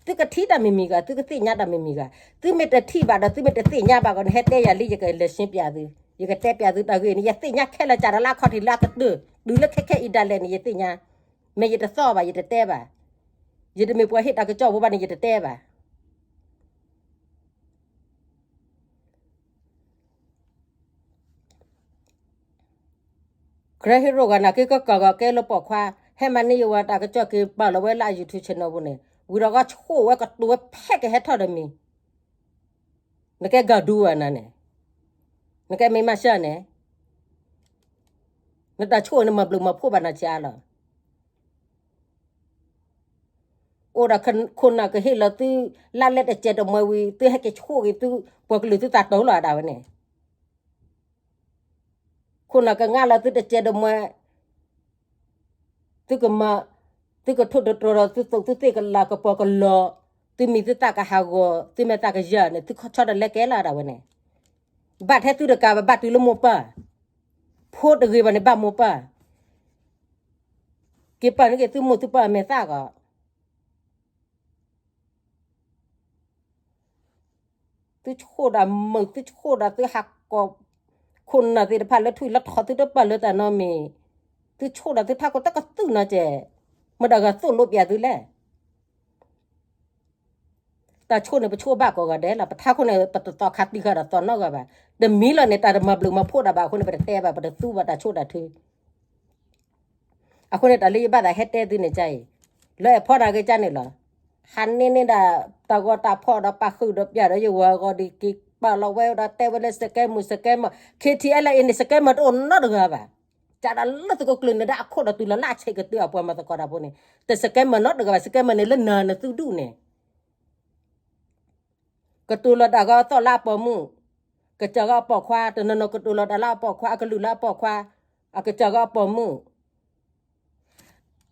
သု သုကထံၣ်တၢ်မံၤမံၤဂၤ, သုကသ့ၣ်ညါတၢ်မံၤမံၤဂၤ, သုမ့ၢ်တထံၣ်ဘၣ်ဒီး သုမ့ၢ်တသ့ၣ်ညါဘၣ်ဂီၢ်န့ၣ် ဟဲတဲယၤလံ ယကလဲၤရှင်းပြသု, ယကတဲပြသုတၢ်ဂ့ၢ်န့ၣ် ယသ့ၣ်ညါခဲလၢာ် ကးတလါခီၣ်ထံးလၢအကတၢၢ် တုၤလၢခဲခဲအံၤဒၣ်လဲာ်န့ၣ် ယသ့ၣ်ညါ, မ့ၢ်ယတသီၣ်ဘၣ် ယတတဲဘၣ်, ယတမ့ၢ်ပှၤဟ့ၣ်တၢ်ကစီၣ်ဖိဘၣ်န့ၣ် ယတတဲဘၣ်. ကရၢဟ့ရိၣ်ဂၤနာ်က့ ကကီၢ်ဂီၤကဲလၢပိာ်ခွါ, ဟဲမၤန့ၢ်ယဝၤတၢ်ကစီၣ်က့ၤပာ်လီၤဝဲလၢအ YouTube channel ပူၤန့ၣ် ဝံၤဒီးကီၢ်ဆိၣ်ဝဲကတိၤဝဲဖဲကဟဲထီၣ်ဒီးမံၤ, နကဲကၤဒူဧါနၤန့ၣ်, နကဲမ့ၢ်မၤစၢၤန့ၣ်, နတၢ်ဆိၣ်န့ၣ်မၤဘျုးမၤဖှိၣ်ဘၣ်နၤဆံးအါလီၤ. အိၣ်ဒီးခိၣ်နၢ်ကဟ့ၣ်လီၤသု လၢလဲတစဲးတမှဲဝံၤ သုဟဲက့ၤဆိၣ်ဂ့ၤသု ပှၤကလုာ်သုသးတိၤလီၤဒၣ်ဝဲန့ၣ်, ခိၣ်နၢ်ကငါလီၤသုတစဲးတမှဲ, သုကမၤ, သုကထိၣ်သတြီၤဒီး သုသူၣ်သုသ့ၣ်ကလၤကပီၤကလီၤ, သုမံၤသုသၣ်ကဟးဂီၤ, သုမဲာ်သၣ်ကယၢၢ်န့ၣ် သုဆီတလဲကဲလီၤဒၣ်ဝဲန့ၣ်, ဘၣ်ထဲသုတကးဘၣ် ဘၣ်တုၤလၢမိၢ်ပၢ်, ဖိတဂ့ၤဘၣ်န့ၣ် ဘၣ်မိၢ်ပၢ် က့ၤပာ်န့ၢ်က့ၤသုမိၢ်သုပၢ်အမဲာ်သၣ်ဂီၢ်, သုဆိၣ်ဒၣ်မုာ် သုဆိၣ်ဒၣ်သုဟးကိး, ခိၣ်နၢ်သ့ၣ်တဖၣ်လၢထွံၣ်လၢထီ သုတပာ်လၢတၢ်နီတမံၤ, သုဆိၣ်ဒၣ်သုထးခိၣ်တကသုၣ်နီၤကဲး, မတၤဂၤသိၣ်လိပျးသုလဲၣ်. တၢ်ဆိၣ်န့ၣ် ပဆိၣ်ဘၣ်ကိးဂၤဒဲးလီၤ. ပထးခိၣ်န့ၣ် ပတသီခါတံၢ်ဃာ်ဒီးသီနီတဂၤဘၣ်. တမံၤလီၤန့ၣ် တၢ်တမၤဘျုးမၤဖှိၣ်ဒၣ်ဘၣ်အဃိန့ၣ် ပတတဲဘၣ် ပတသူဘၣ်တၢ်ဆိၣ်တၢ်ထု. အဃိန့ၣ် တၢ်လၢယဘၣ်သးဟဲတဲသုန့ၣ်ကါအံၤ, လၢအဲၣ်ဖီတၢ်ဂ့ၢ်ကါန့ၣ်လီၤ. ဟးန့ၢ်န့ၢ်ဒၣ် တၢ်ဂီၤတၢ်ဖီၣ်ဒီးပာ်ဃုာ်ဒီးပျၢ်ဒီးယဝၤအဂီၢ်ဒီး က့ၤပာ်လီၤဝဲဒီးတဲဝဲလၢ scammer scammer, KTLA န့ၣ် scammer တအိၣ်နီတဂၤဘၣ်. ကးဒီးလၢသုးခိၣ်ကျၢၢ်န့ၣ် ဒၣ်အခိၣ်ဒီးတုၤလီၤလၢအဆံးကတၢၢ်အပှၤမၤသကိးတၢ်ဖိန့ၣ် တ scammer နီတဂၤဘၣ်. scammer န့ၣ် လၢနၤနသုဒူၣ်န့ၣ် ကတိၤလီၤတၢ်ဂီၤအသီၣ်လၢအပိာ်မုၣ်, ကစၢ်ဂီၤအပိာ်ခွါ, တနီၤနီၤကတိၤလီၤတၢ်လၢအပိာ်ခွါ, အကလုာ်လၢအပိာ်ခွါ, အကစၢ်ဂီၤအပိာ်မုၣ်.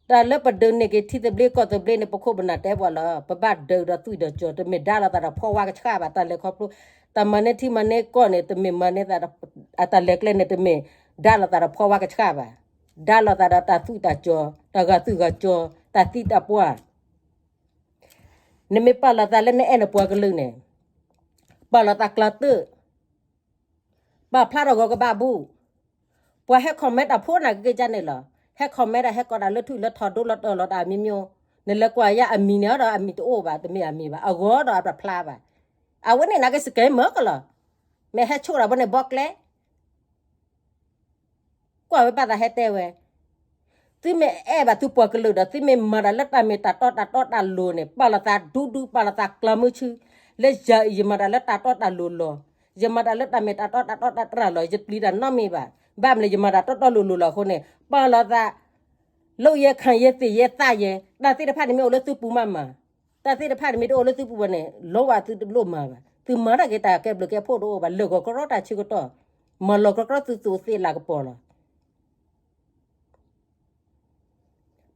တၢ်လၢပဒုးန့ၢ်က့ၤထံသဘျ့ကီၢ်သဘျ့န့ၣ် ပခိၣ်ပနၢ်တဲပှၤလီၤ. ပဘၣ်ဒုးဒီးသွံၣ်ဒီးစီၤ, တမ့ၢ်ဒါလိာ်သးဒီးဖီဝါကဆှၣ်ဘၣ်. တၢ်လဲၤခီဖျိ, တၢ်မၤန့ၢ်ထံမၤန့ၢ်ကီၢ်န့ၣ် တမ့ၢ်မၤန့ၢ်သး, အတၢ်လဲၤကျဲန့ၣ် တမ့ၢ်ဒါလိာ်သးဒီးဖီဝါကဆှၣ်ဘၣ်. ဒါလိာ်သးဒီးတၢ်သွံၣ်တၢ်စီၤ, တၢ်ဂာ်သွံၣ်ဂာ်စီၤ, တၢ်သံတၢ်ပှၢ် နမ့ၢ်ပာ်လီၤသးလၢနအဲၣ်နပှၤကလုာ်န့ၣ်, ပာ်လီၤသးကျါတၢၢ်, ပာ်ဖျါထီၣ်ဂီၤကဘၣ်ဘူၣ်, ပှၤဟဲ comment တၢ်ဖိနာ်က့က့ကန့ၣ်လီၤ. ဟဲ comment တၢ်ဟဲကိးတၢ်လၢထွံၣ်လၢထီဒိလီၤတၢ်လီၤတၢ်အမံၤမံၤ, နလဲၤကွၢ်ယါအမံၤန့ၣ်ဒီးအမံၤတအိၣ်ဘၣ်, တမ့ၢ်အမံၤဘၣ်, အဂီၤဒီးအတဖျါဘၣ်. အဝဲန့ၣ်နာ်က့ scammer ကလီၤ. မ့ၢ်ဟဲဆိၣ်တၢ်ဖိန့ၣ်ဘီကျဲ ကွၢ်ဝဲဘၣ်သးဟဲတဲဝဲ, သုမ့ၢ်အဲၣ်ဘၣ်သုပှၤကလုာ်ဒီး သုမ့ၢ်မၤတၢ်လၢတၢ်မ့ၢ်တၢ်တီတၢ်တီတၢ်လိၤန့ၣ် ပာ်လီၤသးဒူဒူ ပာ်လီၤသးကျါမုၢ်ဆူ, လၢယၤအံၤ ယမၤတၢ်လၢတၢ်တီတၢ်လိၤလီၤ. ယမၤတၢ်လၢတၢ်မ့ၢ်တၢ်တီတၢ်တီတၢ်တြၢ်လီၤ. ယပျံၤတၢ်နီတမံၤဘၣ်. ဘၣ်မနုၤလဲၣ် ယမၤတၢ်တီတီလိၤလိၤလီၤအဃိန့ၣ် ပာ်လီၤသး လုပ်ရန် ကိုင်ရန် သယ်ရန် သယ်ရန်, တၢ်သ့ၣ်တဖၣ်န့ၣ်မ့ၢ်အိၣ်လၢသုပူၤမးမၤ, တၢ်သ့ၣ်တဖၣ်န့ၣ်မ့ၢ်တအိၣ်လၢသုပူၤဘၣ်န့ၣ် လုံးဝ သုတလိၣ်မၤဘၣ်. သုမၤတၢ်က့ၤတၢ်ကဲဘျုးကဲဖှိၣ်တအိၣ်ဘၣ်, လၢာ်ဂီၤကြီကြီတၢ်ဆၢကတီၢ်, မၤလီၤကြီကြီသုသူးသ့ၣ်လၤကပီၤလီၤ.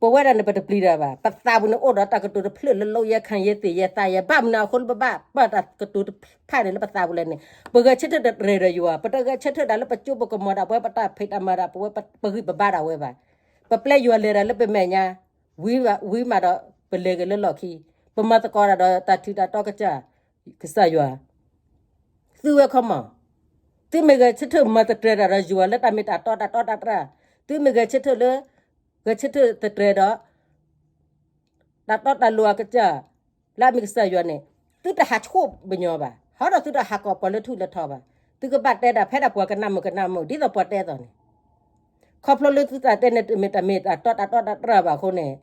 ပဝဲဒၣ်န့ၣ် ပတပျံၤတၢ်ဘၣ်. ပသးပူၤန့ၣ်အိၣ်ဒီးတၢ်ကတိၤတဖျၢၣ်လၢ လုပ်ရန် ကိုင်ရန် သယ်ရန် သယ်ရန်, ဘၣ်မနုၤအဃိလၢပဘၣ်ပာ်တၢ်ကတိၤတဖၣ်န့ၣ်လၢပသးပူၤလဲၣ်န့ၣ်, ပဂဲၤဆၢထၢၣ်တတြဲၤဒီးယွၤ, ပတဂဲၤဆၢထၢၣ်ဒၣ်လၢပကၠိပကမီၤဒၣ်ပဝဲ ပတၢ်ဖံးတၢ်မၤဒၣ်ပဝဲ ပဂံၢ်ပဘါဒၣ်ဝဲဘၣ်. ပပျဲယွၤလဲၤတၢ်လၢပမဲာ်ညါ, ဝံၤမးဒီးပလဲၤက့ၤလၢလီၢ်ခံ, ပမၤသကိးတၢ်ဒီးတၢ်ထူးတၢ်တီကစၢ်, ကစၢ်ယွၤ သုဝဲခီမီၢ်, သုမ့ၢ်ဂဲၤဆၢထၢၣ်မၤတတြဲၤတၢ်ဒီးယွၤလၢတၢ်မ့ၢ်တၢ်တီတၢ်တီတၢ်တြၢ်, သုမ့ၢ်ဂဲၤဆၢထၢၣ်လၢ, ဂဲၤဆၢထၢၣ်တတြဲၤဒီး တၢ်တီတၢ်လိၤအကစၢ်, လၢအမ့ၢ်ကစၢ်ယွၤန့ၣ်, သုတဟးဆိၣ်ပညီဘၣ်, ဟီဒီးသုတဟးကိးပှၤလၢထွံၣ်လၢထီဘၣ်. သုကဘၣ်တဲတၢ်ဖဲဒၣ်ပှၤကနၣ်မုာ်ကနၣ်မုာ် ဒ်သိးပှၤတဲအသိးန့ၣ်, ခီဖျိလၢသုတၢ်တဲန့ၣ် တမ့ၢ်တၢ်မ့ၢ်တၢ်တီတၢ်တီတၢ်တြၢ်ဘၣ်အဃိန့ၣ်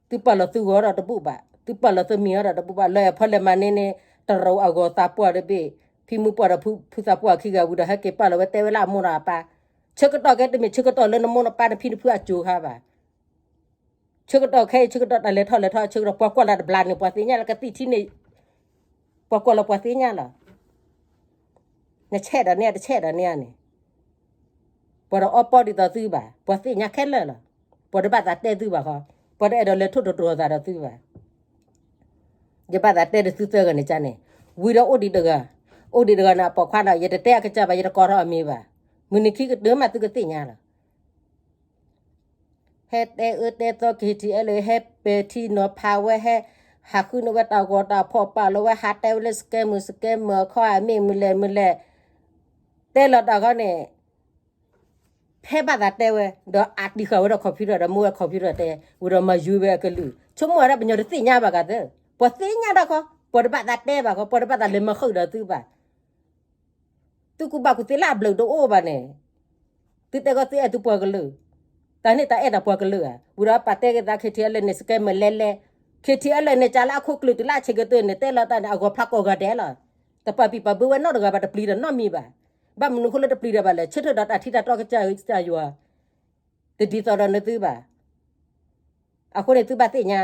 သုပာ်လီၤသုဂီၤဒီးတဘူၣ်ဘၣ်, သုပာ်လီၤသုမံၤအီၤဒီးတဘူၣ်ဘၣ်. လၢဖီလဲၣ်မၤန့ၢ်န့ၣ် တရူးအဂီၤသးပှၢ်တဘ့ၣ်, ဖံမူပှၢ်ဒီးဖုသးပှၢ်ခံဂၤဝံၤဒီး ဟဲက့ၤပာ်လီၤဝဲတဲဝဲလၢအမိၢ်ဒီးအပၢ်, ဆၢကတီၢ်ခဲအံၤတမ့ၢ်ဆၢကတီၢ်လၢနမိၢ်နပၢ်နဖံနဖုအစိၤခါဘၣ်. ဆၢကတီၢ်ခဲအံၤ ဆၢကတီၢ်တၢ်လဲၤထီၣ်လဲၤထီ ဆၢကတီၢ် ပှၤကွၢ်လၢတဘျါန့ၣ် ပှၤသ့ၣ်ညါလၢကသံၣ်ထံန့ၣ်, ပှၤကွၢ်လၢပှၤသ့ၣ်ညါလီၤ. နဆဲးဒီးန့ၢ် တဆဲးဒီးန့ၢ်န့ၣ် ပှၤတအီပီဒ်သိးသုဘၣ်, ပှၤသ့ၣ်ညါခဲလၢာ်လီၤ. ပှၤတဘၣ်သးတဲသုဘၣ်ဃီ, ပှၤတအဲၣ်ဒိးလဲၤထိၣ်သတြီၤသးဒီးသုဘၣ်. ယဘၣ်သးတဲဒ်သုသၢဂၤန့ၣ်ကန့ၣ်, ဝံၤဒီးအိၣ်ဒံးတဂၤ, အိၣ်ဒံးတဂၤန့ၣ်အပိာ်ခွါဒီး ယတတဲအကစၢ်ဘၣ်, ယတကိးထီၣ်အမံၤဘၣ်. မုၢ်နံၤခံကတၢၢ်မးသုကသ့ၣ်ညါလီၤ. ဟဲတဲအၢတဲသီ KTLA ဟဲပဲာ်ထံနီၤဖးဝဲ ဟဲ ဟးဃုန့ၢ်ဝဲတၢ်ဂီၤတၢ်ဖီၣ် ပာ်လီၤဝဲ ဟးတဲဝဲလၢ scammer scammer ခီဧါ မ့ၢ်မနုၤလဲၣ်မနုၤလဲၣ်, တဲလီၤတၢ်ခီန့ၣ် ဖဲဘၣ်သးတဲဝဲ ဒီးအတံာ်ဃာ်ဝဲဒီး computer ဒီးမ့ၢ်ဝဲ computer တဲ ဝံၤဒီးမၤယုၤဝဲအကလုၢ် ဆိကမိၣ်ဝဲဒၣ် ပှၤကညီတသ့ၣ်ညါဘၣ်ကသ့, ပှၤသ့ၣ်ညါတၢ်ခီ ပှၤတဘၣ်သးတဲဘၣ်ခီ ပှၤတဘၣ်သးလဲၤမၤဃုာ်ဒီးသုဘၣ်. သုကူၣ်ဘၣ်ကူၣ်သ့လၢအဘျုးတအိၣ်ဘၣ်န့ၣ်, သုတဲကီးသုအဲၣ်သုပှၤကလုာ်, တၢ်န့ၣ်တၢ်အဲၣ်တၢ်ပှၤကလုာ်ဧါ, ဝံၤဒီးပာ်တဲက့ၤသး KTLA န့ၣ် scammer လဲၤလဲၤ, KTLA န့ၣ် ကးလၢအခိၣ်ကျၢၢ်တုၤလၢအဆံးကတၢၢ်န့ၣ် တဲလီၤတၢ်န့ၣ် အဂီၤဖျါကိးဂၤဒဲးလီၤ, တပာ်ပံာ်ပာ်ဘၢဝဲနီတဂၤဘၣ် တပျံၤတၢ်နီတမံၤဘၣ်, ဘၣ်မနုၤဃိလၢတပျံၤတၢ်ဘၣ်လဲၣ်, ဆၢထၢၣ်ဒီးတၢ်ထံတၢ်တီကစၢ်ယွၤ တဒ်သိးဒီးနသုဘၣ်, အဃိန့ၣ်သုဘၣ်သ့ၣ်ညါ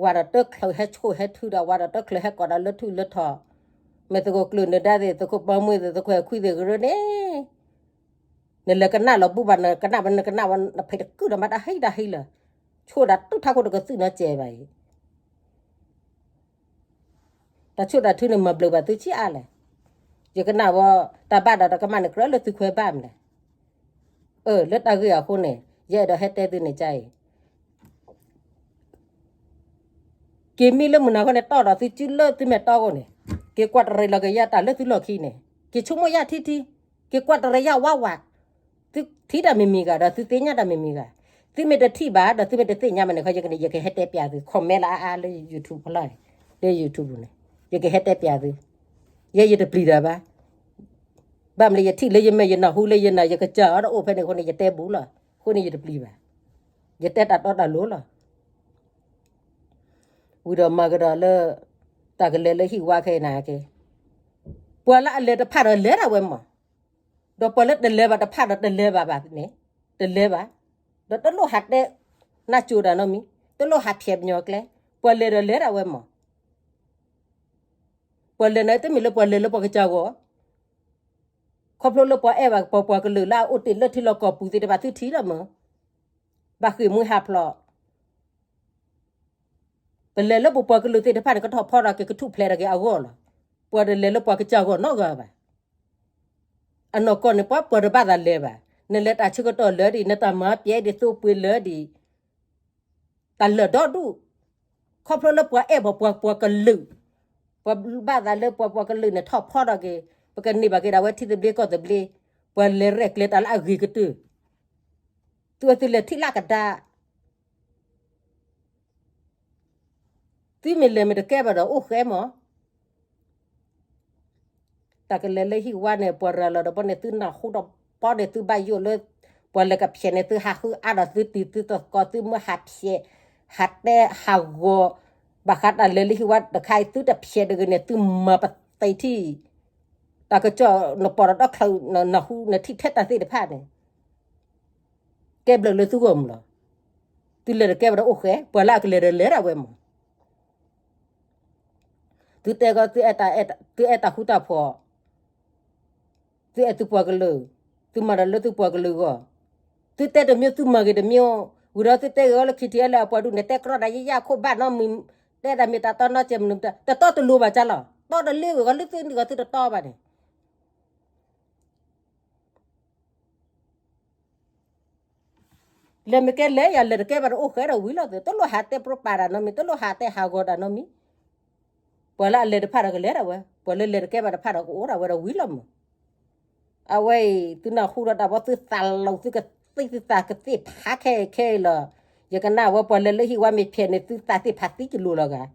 ဝၤဒီးတချုးဟဲဆိၣ်ဟဲထုဒီး ဝၤဒီးတချုးဟဲကိးဒီးလၢထူၣ်လၢထီ, မ့ၢ်သုးခိၣ်ကျၢၢ်နဒါသ့ၣ် သုးခိၣ်ပၢမုၢ်သ့ၣ် သုးခိၣ်ဟဲခွံသ့ၣ်ကရၢန့ၣ်, နလဲၤကနၣ်လီၤဘူၣ်ဘၣ် နကနၣ်ဘၣ် နကနၣ်ဘၣ် နဖံးတကုၢ်ဒီးမၤတၢ်ဟံးတၢ်ဟံးလၢာ်, ဆိၣ်ဒၣ်တူၢ်ထးခိၣ်တကသုၣ်နီစဲးဘၣ်အံၤ တၢ်ဆိၣ်တၢ်ထုန့ၣ် မၤဘျုးဘၣ်သုဆံးအါလဲၣ်. ယကနၣ်ဝဲ တၢ်ဘၣ်ဒီးတၢ်ကမၣ်န့ၣ်ကြၢးလၢသုခွဲးဘၣ်မလဲၣ်. အၢ လၢတၢ်ဂ့ၢ်အဃိန့ၣ် ယအဲၣ်ဒိးဟဲတဲသုန့ၣ်ကါအံၤ, က့ၤမံလၢမုၢ်နၤခီန့ၣ် တီၢ်ဒီးသုစုလၢ သုမဲာ်တီခိၣ်န့ၣ်, က့ၤကွၢ်တရံးလီၤက့ၤယၤတၢ်လၢသုလီၢ်ခံန့ၣ်, က့ၤဆိကမိၣ်ယၤထံထံ, က့ၤကွၢ်တရံးယၤဝးဝး, သုထံၣ်တၢ်မံၤမံၤဂၤဒီး သုသ့ၣ်ညါတၢ်မံၤမံၤဂၤ, သုမ့ၢ်တထံၣ်ဘၣ် ဒီးသုမ့ၢ်တသ့ၣ်ညါဘၣ်န့ၣ်ခီ ယကဟဲတဲပျးသု comment လၢအါအါလၢ YouTube ဖီလာ်, လၢ YouTube န့ၣ်, ယကဟဲတဲပျးသု, ယဲယတပျံၤတၢ်ဘၣ်, ဘၣ်မနုၤလဲၣ် ယထံၣ်လၢယမဲာ် ယနၢ်ဟူလၢယနၢ် ယကစၢ်အီၤတအိၣ်ဖဲန့ၣ်အဃိန့ၣ် ယတဲဘူးလီၤ, အဃိန့ၣ်ယတပျံၤဘၣ်, ယတဲတၢ်တီတၢ်လိၤလီၤ. ဝံၤဒီးမၤကဒီးလၢ တၢ်ကလဲၤလၢဟံၣ်ဝါခဲအံၤန့ၣ်က့, ပှၤလၢအလဲၤတဖၣ်ဒီးလဲၤဒၣ်ဝဲမး, ဒီးပှၤလၢတလဲၤဘၣ်တဖၣ်ဒီးတလဲၤဘၣ်ဘၣ်န့ၣ်, တလဲၤဘၣ်, ဒီးတလိၣ်ဟးတဲ နၢ်ကၠိတၢ်နီတမံၤ, တလိၣ်ဟးဖျဲးပညီကျဲ, ပှၤလဲၤဒီးလဲၤဒၣ်ဝဲမး, ပှၤလဲၤန့ၣ်တမ့ၢ်လၢပှၤလဲၤလၢပှၤကစၢ်ဂီၢ် ခီဖျိလၢပှၤအဲၣ်ဘၣ်ပပှၤကလုာ်လၢအအိၣ်တ့ၢ်လၢထံလီၢ်ကီၢ်ပူၤသ့ၣ်တဖၣ်သုထံၣ်လီၤမး, ဘၣ်ဃ့ၢ်မှံဟးဖျိး, ပလဲၤလၢပပှၤကလုာ်သ့ၣ်တဖၣ်န့ၣ် ကထီၣ်ဖီဒီးက့ၤကထူၣ်ဖျဲးဒီးက့ၤအဂီၢ်လီၤ. ပှၤတလဲၤလၢပှၤကစၢ်ဂီၢ်နီတဂၤဘၣ်. အနီၢ်ကီၢ်န့ၣ် ပှၤပှၤတဘၣ်သးလဲၤဘၣ်. နလဲၤတၢ်ဆၢကတီၢ်လၢဒံး, နတၢ်မၤပျဲဒံး သိပှ့ၤလၢဒံး, တၢ်လၢာ်ဒီဒူၣ်, ခီဖျိလၢပှၤအဲၣ်ဘၣ်ပှၤပှၤကလုာ်, ပှၤဘၣ်သးလၢပှၤပှၤကလုာ်န့ၣ် ထီၣ်ဖီထီၣ်က့ၤ, ပကန့ၢ်ဘၣ်က့ၤဒၣ်ဝဲထံသဘျ့ကီၢ်သဘျ့, ပှၤလဲၤရဲၣ်ကျဲၤတၢ်လၢအဂ့ၤကတၢၢ်, သုဝဲသုလဲၤထံၣ်လၢကဒါ သုမ့ၢ်လဲၤမ့ၢ်တကဲဘၣ်ဒီးအိၣ်ဃဲမး. တၢ်ကလဲၤလၢဟံၣ်ဝါန့ၣ် ပှၤရၤလီၤဒီးဘီန့ၣ် သုနၢ်ဟူဒီးဘီန့ၣ် သုဘၣ်ယိၣ်လၢ ပှၤလဲၤကဖျဲးန့ၣ် သုဟးဃုအါဒီးသုတံၤသုသကိး သုမ့ၢ်ဟးဖျဲး ဟးတဲဟးဂီၤ ဘၣ်ဃးတၢ်လဲၤလၢဟံၣ်ဝါတခါအံၤ သုတဖျဲးတဂ့ၤန့ၣ် သုမၤပသံထံၣ် တၢ်ကစီၣ်နပိာ်ဒီးဒီချၢ နၢ်ဟူနထံၣ်ထဲတၢ်သ့ၣ်တဖၣ်န့ၣ် ကဲဘျုးလၢသုဂီၢ်မးလီၤ. သုလဲၤတကဲဘၣ်ဒီးအိၣ်ဃဲ ပှၤလၢအကလဲၤဒီးလဲၤဒၣ်ဝဲမး. သုတဲကီး သုအဲၣ်တၢ်ဃူတၢ်ဖိး, သုအဲၣ်သုပှၤကလုာ်, သုမၤတၢ်လၢသုပှၤကလုာ်အဂီၢ်, သုတဲတမံၤ သုမၤဂ့ၤတမံၤ, ဝံၤဒီးသုတဲဂ့ၤအီၤလၢ KTLA အပှၤဒူၣ်န့ၣ် တဲကြီတၢ်ယံာ်ယံာ်ခိၣ်ဘၣ်နီတမံၤ, တဲတၢ်မ့ၢ်တၢ်တီနီတစဲးမနုၤ တတီတလိၤဘၣ်ကလီၤ, တီတလ့ဝဲဂီၤလၢသုန့ၣ်ဂီၤသုတတီဘၣ်န့ၣ် လဲၤမ့ၢ်ကဲလဲၤယၤ လဲၤတကဲဘၣ်ဒီးအိၣ်ဃဲဒီးဝံၤလီၤ. တလိၣ်ဟးတဲပြိပာ်တၢ်နီတမံၤ, တလိၣ်ဟးတဲဟးဂီၤတၢ်နီတမံၤ. ပှၤလၢအလဲၤတဖၣ်ဒီးကလဲၤဒၣ်ဝဲ, ပှၤလၢလဲၤတကဲဘၣ်တဖၣ်ဒီးကအိၣ်ဒၣ်ဝဲဒီးဝံၤလီၤမး. အဝဲအံၤ သုနၢ်ဟူဒီးတၢ်ဘီ သုသးလိၤ သုကသံၣ်သုသးကသ့ၣ်ဖးခဲခဲအံၤလီၤ. ယကနၣ်ဝဲပှၤလဲၤလၢဟံၣ်ဝါမ့ၢ်ဖျဲးန့ၣ် သုသးသ့ၣ်ဖးသံကလိၤလီၤဂၤ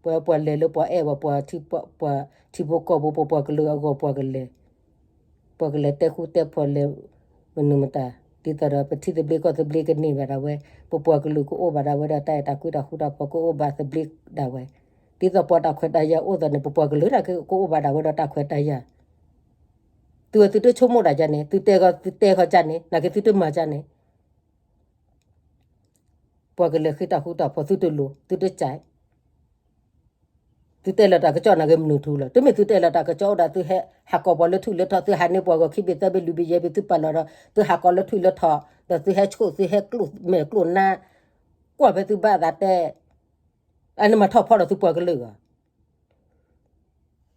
ပှၤ ပှၤလဲၤလၢပှၤအဲၣ်ဝဲ ပှၤထံဖိကီၢ်ဖိ ပပှၤကလုာ်အဂီၢ် ပှၤကလဲၤ, ပှၤကလဲၤတဲဃူတဲဖိးလဲၤ မနုၤမတၤ ဒ်သိးဒီးပထံသဘျ့ကီၢ်သဘျ့ကန့ၢ်ဘၣ်ဒၣ်ဝဲ, ပပှၤကလုာ်ကအိၣ်ဘၣ်ဒၣ်ဝဲဒီးတၢ်အဲၣ်တၢ်ကွံတၢ်ဃူတၢ်ဖိး ကအိၣ်ဘၣ်သဘျ့ဒၣ်ဝဲ, ဒ်သိးပှၤတၢ်ခွဲးတၢ်ယာ်အိၣ်သိးန့ၣ် ပပှၤကလုာ်ဒၣ်ကအိၣ်ဘၣ်ဒၣ်ဝဲဒီးတၢ်ခွဲးတၢ်ယာ်. သုဝဲသုတဆိကမိၣ်ဒၣ်ကန့ၣ် သုတဲဃီ သုတဲဃီကန့ၣ် နာ်က့သုတမၤကန့ၣ် ပှၤကလဲၤဃ့တၢ်ဃူတၢ်ဖိး သုတလိၤ သုတကဲ, သုတဲလီၤတၢ်ကစီၣ်နာ်က့မနုၤထူလီၤ. တမ့ၢ်သုတဲလီၤတၢ်ကစီၣ်အိၣ်ဒီး သုဟဲဟးကိးပှၤလၢထူၣ်လၢထီ သုဟးန့ၢ်ပှၤဂီၤခံဘ့ၣ်သၢဘ့ၣ်လွံၢ်ဘ့ၣ်ယဲၢ်ဘ့ၣ် သုပာ်လီၤဒီး သုဟးကိးလၢထူၣ်လၢထီ ဒီးသုဟဲဆိၣ် သုဟဲကျိၣ်မဲာ်ကျိၣ်နါ ကွၢ်ဖဲသုဘၣ်သးတဲ အန့ၣ်မၤထီၣ်ဖီဒီးသုပှၤကလုာ်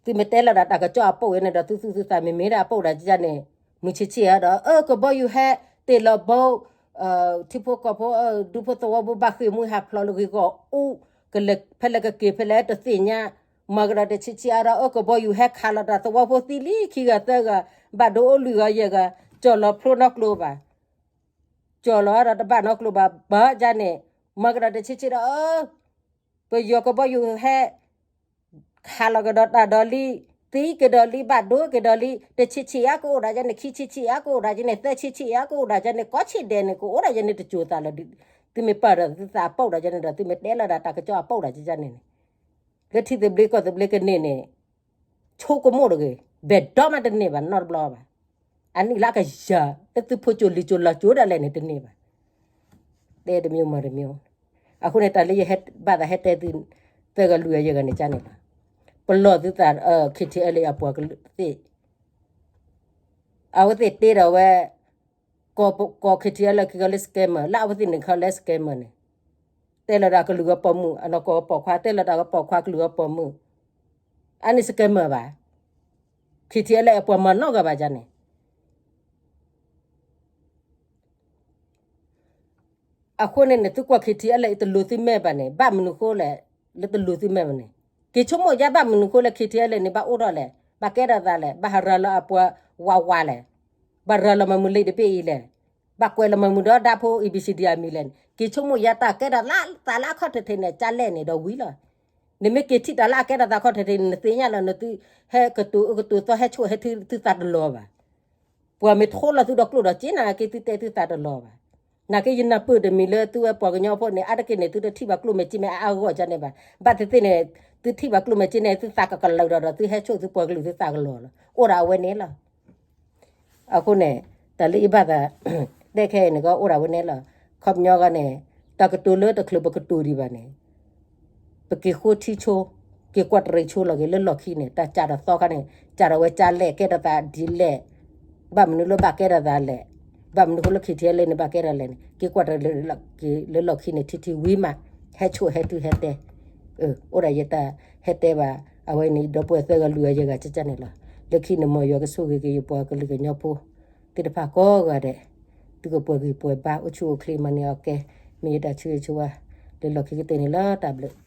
ဂီၢ် သုမ့ၢ်တဲလီၤဒၣ်တၢ်ကစီၣ်အပိၢ်ဝဲန့ၣ်ဒီး သုသူၣ်သုသးမ့ၢ်မ့ၢ်ဒၣ်အပိၢ်ဒၣ်န့ၣ် မုၢ်ဆံးဆံးအါဒီး အၢ ကဘီယူၤဟဲတ့ၢ်လီၤဘိ, ထံဖိကီၢ်ဖိ ဒူဖိသဝီဖိဘၣ်ဃ့ၢ်မှံဟးဖျိးလၢဂ့ၢ်ဂီၢ်အူ, ကလဲၤဖဲလဲၣ်ကက့ၤဖဲလဲၣ်တသ့ၣ်ညါ, မၤကဒီးတဆံးဆံးအါဒီး အၢ ကဘီယူၤဟဲခးလီၤတၢ်သဝီဖိသံလံ ခံဂၤသၢဂၤ, ဘၣ်ဒိအိၣ်လွံၢ်ဂၤယဲၢ်ဂၤ, ကၠီၣ်လီၤဖျိနီကျိၤဘၣ် ကၠီၣ်လီၤဒီးတဘၣ်နီကျိၤဘၣ် ဘၣ်ဒ်န့ၣ်, မၤကဒီးတဆံးဆံးဒီး ပယီၤကဘီယူၤဟဲ ခးလီၤကဒီးတၢ်ဒီးလံ, သံကဒီးလံ ဘၣ်ဒိကဒီးလံ, တဆံးဆံးအါကအိၣ်ဒၣ်ယဲန့ၣ် ခံဆံးဆံးအါကအိၣ်ဒၣ်ယဲန့ၣ် သၢဆံးဆံးအါကအိၣ်ဒၣ်ယဲန့ၣ် ကိးဆံးဒဲးန့ၣ် ကအိၣ်ဒၣ်ယဲန့ၣ်တစိၤသးလီၤ, သုမ့ၢ်ပာ်ဒီးသုသးအပီၣ်ဒၣ်ယဲန့ၣ်ဒီး သုမ့ၢ်တဲလီၤဒၣ်တၢ်ကစီၣ်အပီၣ်ဒၣ်ယဲန့ၣ်န့ၣ်, လၢထံသဘျ့ကီၢ်သဘျ့ကန့ၢ်န့ၣ် ဆိကမိၣ်တဂ့ၤ, ဘဲၣ်ဒီမးတန့ၢ်ဘၣ်နီတဘျီဘၣ်, အနံၣ်လၢကယၤ လၢသုဖိကၠိလံၤကၠိလီၤကၠိဒၣ်လဲာ်န့ၣ်တန့ၢ်ဘၣ်, တဲတမံၤမၤတမံၤ, အဃိန့ၣ် တၢ်လၢယဘၣ်သးဟဲတဲသု သၢဂၤလွံၢ်ဂၤယဲၢ်ဂၤန့ၣ်ကန့ၣ်လီၤ, ပလီၢ်သုသး ခံထံအဲလၢအပှၤကလုာ်သ့ၣ်, အဝဲသ့ၣ်တ့ဒီးဝဲ ကီၢ်ခံထံအဲလၢခံဂၤလၢ scammer လၢအဝဲသ့ၣ်န့ၣ်ခီလၢ scammer န့ၣ်, တဲလီၤတၢ်ကလုာ်ဂီၤပိာ်မုၣ် အနီၢ်ကီၢ်ပိာ်ခွါ တဲလီၤတၢ်ကပိာ်ခွါကလုာ်ဂီၤပိာ်မုၣ်, အန့ၣ် scammer ဘၣ်, ခံထံအဲလၢအပှၤမၤနီၣ်ဂၤဘၣ်ယန့ၣ် အဃိန့ၣ်န့ၣ် သုကွၢ် ခံထံအဲလၢ တလိၤသုမဲာ်ဘၣ်န့ၣ် ဘၣ်မနုၤဃိလဲၣ်, လၢတလိၤသုမဲာ်ဘၣ်န့ၣ်, က့ၤဆိကမိၣ်ယါဘၣ်မနုၤဃိလဲၣ် ခံထံအဲလၢန့ၣ် ဘၣ်အိၣ်ထီၣ်လဲၣ်, ဘၣ်ကဲထီၣ်သးလဲၣ်, ဘၣ်ဟးရၤလီၤအပှၤဝးဝးလဲၣ်, ဘၣ်ရၤလီၤမၤမုာ်လံတဘ့ၣ်အံၤလဲၣ်, ဘၣ်ကွဲးလီၤမၤမုာ်ဒီးဒၣ်ဖိ A B C D အမံၤလဲၣ်န့ၣ်, က့ၤဆိကမိၣ်ယါတၢ်ကဲထီၣ်သးလၢအခီၣ်ထံးထံးန့ၣ် ကလဲၣ်န့ၣ်ဒီးဝံၤလီၤ. နမ့ၢ်က့ၤထံၣ်တၢ်လၢအကဲထီၣ်သးအခီၣ်ထံးထံးန့ၣ် နသ့ၣ်ညါလီၤ နသုဟဲကတိၤအၢကတိၤသီ ဟဲဆိၣ်ဟဲထုသုသးတလီၤဘၣ်. ပှၤမ့ၢ်ထိလီၤသုဒီးကျိၣ်ဒီးစ့န့ၣ် က့ၤသုတဲသုသးတလီၤဘၣ်. နာ်က့ယနၢ်ပၢၢ်တမံၤလၢသုဝဲပှၤကညီဖိန့ၣ် အါတက့ၢ်န့ၣ် သုတထံၣ်ဘၣ်ကျိၣ်မဲာ်စ့မဲာ်အါအါဂီၢ်ဂီၢ်န့ၣ်ဘၣ်. ဘၣ်သ့ၣ်သ့ၣ်န့ၣ် သုထံၣ်ဘၣ်ကျိၣ်မဲာ်စ့န့ၣ် သုသးကကလၢာ်ဒီး ဒီးသုဟဲဆိၣ်သုပှၤကလုာ်သုသးကလီၤလီၤ. အိၣ်ဒၣ်အဝဲန့ၣ်လီၤ. အဃိန့ၣ် တၢ်လၢယဘၣ်သး တဲခဲအံၤန့ၣ်ကအိၣ်ဒၣ်ဝဲန့ၣ်လီၤ. ခီပညီဂီၢ်န့ၣ် တၢ်ကတိၤလၢတချုးပကတိၤဒံးဘၣ်န့ၣ် ပက့ၤဃိထံဆိ, က့ၤကွၢ်တရံးဆိလီၤက့ၤလၢလီၢ်ခံန့ၣ် တၢ်စးထီၣ်သီခါန့ၣ် စးထီၣ်ဝဲကလဲၣ် ကဲထီၣ်သးဒ်လဲၣ်, ဘၣ်မနုၤလၢဘၣ်ကဲထီၣ်သးလဲၣ်, ဘၣ်မနုၤဃိလၢ ခံထံအဲလၢန့ၣ် ဘၣ်ကဲထီၣ်လဲၣ်န့ၣ် က့ၤကွၢ်တရံးလၢလီၢ်ခံန့ၣ် ထံထံဝံၤမး ဟဲဆိၣ်ဟဲထုဟဲတဲ အိၣ်ဒၣ်ယတၢ်ဟဲတဲဘၣ် အဝဲန့ၣ် ဒီပုၢ်ဝဲၢ်သၢဂၤလွံၢ်ဂၤယဲၢ်ဂၤကန့ၣ်လီၤ. လၢခံန့ၣ် မ်ယွၤကဆိၣ်ဂ့ၤက့ၤယပှၤကလုာ်ကညီဖိသ့ၣ်တဖၣ်ကိးဂၤဒဲး, သုကပှဲၤဂံၢ်ပှဲၤဘါ အိၣ်ဆူၣ်အိၣ်ချ့ မၤန့ၢ်အီၣ်ကဲ မ့ၢ်ယတၢ်ဆိၣ်ဂ့ၤဆိၣ်ဝါ လၢလီၢ်ခံကတၢၢ်န့ၣ်လီၤ. တၢ်ဘျုး